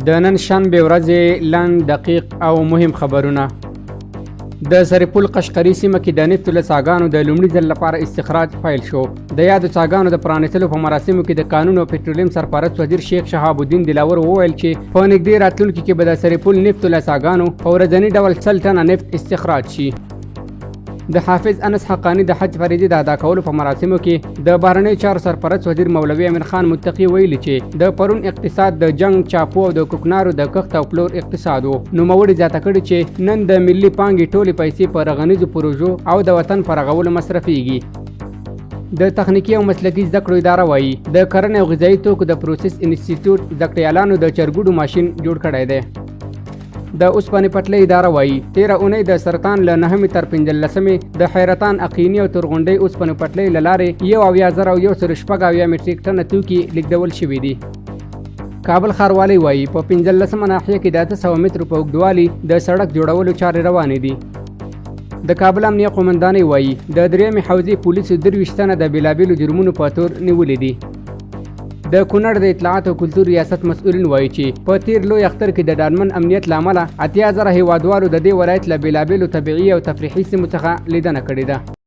د نن شنبې ورځې لنډ، دقیق او مهم خبرونه. د سرپل قشقري سیمه کې د نفتو له څاګانو د لومړي ځل لپاره استخراج پیل شو. د یادو څاګانو د پرانیستلو په مراسمو کې د کانونو او پټرولیم سرپرست وزیر شیخ شهاب الدین دلاور وویل چې په نږدې راتلونکي کې به د سرپل نفتو له څاګانو په ورځني ډول 100 ټنه نفت استخراج شي. د حافظ انس حقاني د حج فریضې د ادا کولو په مراسمو کې د بهرنیو چارو سرپرست وزیر مولوي امیر خان متقي ویلي چې د پرون اقتصاد د جنګ، چاپو او د کوکنارو د کښت او پلور اقتصاد و. نوموړي زیاته کړې چې نن د ملي پانګې ټولې پیسې په رغنیزو پروژو او د وطن په رغولو مصرفیږي. د تخنیکي او مسلکي زده کړو اداره وایي، د کرنې او غذایي توکو د پروسس انسټیټیوټ زده کړیالانو د چرګوړو ماشین جوړ کړی دی. د اوسپنې پټلۍ اداره وایي، تېره اونۍ د سرطان له نهمې تر 15مې د حیرتان، اقیني او تورغونډۍ اوسپنې پټلۍ له لارې 71176 مټریک ټنه توکي لیږدول شوي دي. کابل ښاروالۍ وایي، په 15مه ناحیه کې د 800 مترو په اوږدوالي د سړک جوړولو چارې روانې دي. د کابل امنیه قومندانۍ وایي، د درېیمې حوزې پولیسو 23 تنه د بېلابېلو جرمونو په تور نیولي دي. د کونړ د اطلاعات او کلتور ریاست مسؤلین وایي چې په تیر لوی اختر کې د ډاډمن امنیت له امله 80,000 هیوادوالو د دې ولایت له بېلابېلو طبیعي او تفریحي سیمو څخه لیدنه کړې ده.